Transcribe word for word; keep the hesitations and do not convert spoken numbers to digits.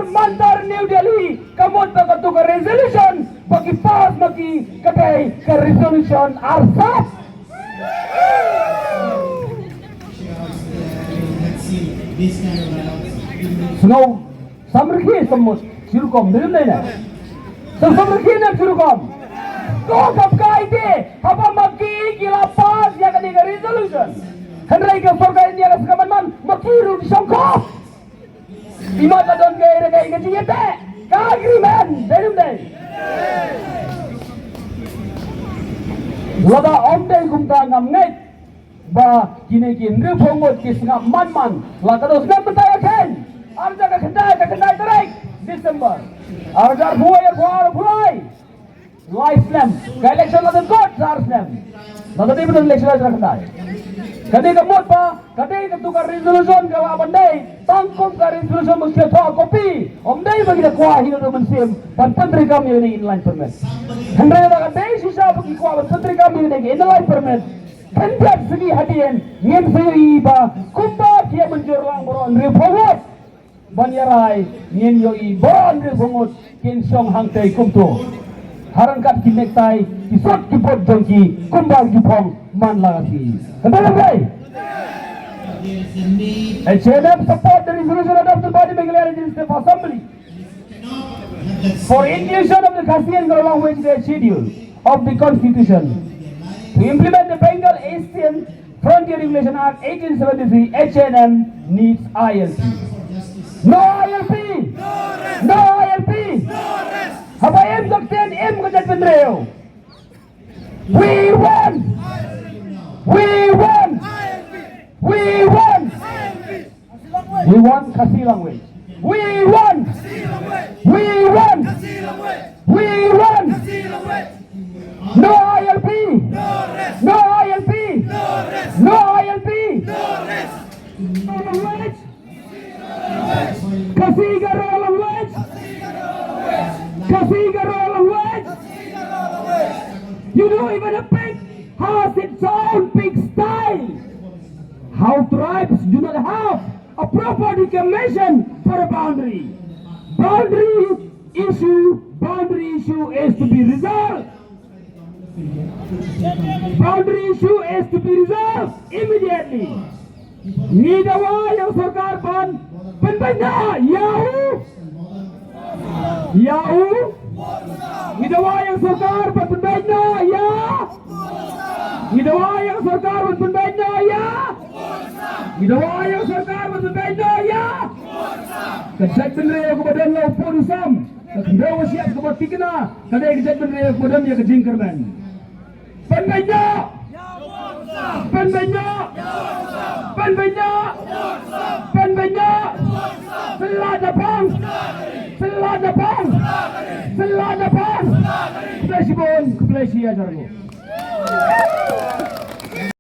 Mynta New Delhi ka mut ba katu ka resolution ba ki pass ma ki ka dei ka resolution arsap. Sngewbha samrkhie, samut shirukom dei ne? Samrkhie ne shirukom? Ko kam kai te haba ma ki ki la pass ïa kane ka resolution. Hynrei ka sorkar India ka sngap man man ma ki ruh ki shongkop. Imat la don ka ïa ka jingïateh ka agreement dei ne ym dei? Lada ym dei kumta ngam ngeit ba kine ki hynriewphew ngut ki sngap man man. La ka dei sngap mynta ïa khein. Arja ka khyndai, ka khyndai tarik December. Arja phuai, arja phuai. Lai snem ka election la dang kot, ar snem. La dang dei ban election la dang khyndai. Ka dei ka mut ba ka dei katu ka resolution ka la ban dei tang kum ka resolution mesti thoh copy. Ym dei ba ki da kwah hi na mynsiem ban pyntreikam ïa kane ka inner line permit. Hynrei la ka dei shisha ba ki kwah ban pyntreikam ïa kane ka inner line permit. Khyndiat sngi hadien ngin sa ïohi ba kumba ki ïa mynjur lang baroh hynriewphew ngut. Ban ïa rai ngin ïohi baroh hynriewphew ngut kin shong hangtei kumto. Harangkat ki necktie, ki sut ki bud jong ki kumba ki phong man la ka sngi. Kata la kai. H A N M support the resolution adopted by the Meghalaya Legislative Assembly for inclusion of the Khasi and Garo language in the schedule of the Constitution to implement the Bengal Eastern Frontier Regulation Act eighteen seventy-three, H A N M needs I L P. No I L P! No I L P! Haba im ka ktien, im ka jaitbynriew. We want! We want! We want! We want Khasi language. We want. We want. We want. No I L P. No I L P. No I L P. Khasi Garo language. Khasi Garo language. You know, even a pig has its own pig style. How tribes do not have a proper reclamation for a boundary. Boundary issue, boundary issue is to be resolved. Boundary issue is to be resolved immediately. Ngi dawa ïa ka sorkar ban pynbeit noh ïa u. Ïa u. Ngi dawa ïa ka sorkar ban pynbeit noh ïa. Ngi dawa ïa ka sorkar ban pynbeit noh ïa. Ngi dawa ïa ka sorkar ban pynbeit noh ïa. Ka jaitbynriew kaba don la u pud u sam, ka khyndew ka shyiap kaba thikna, ka dei ka jaitbynriew kaba don ïa ka jingkyrmen. Pynbeit noh! Pynbeit noh! Pynbeit noh! Pynbeit noh! Sa lad da pang! Sa lad da pang! Sa lad da pang! Khublei shibun, khublei shi hajar nguh.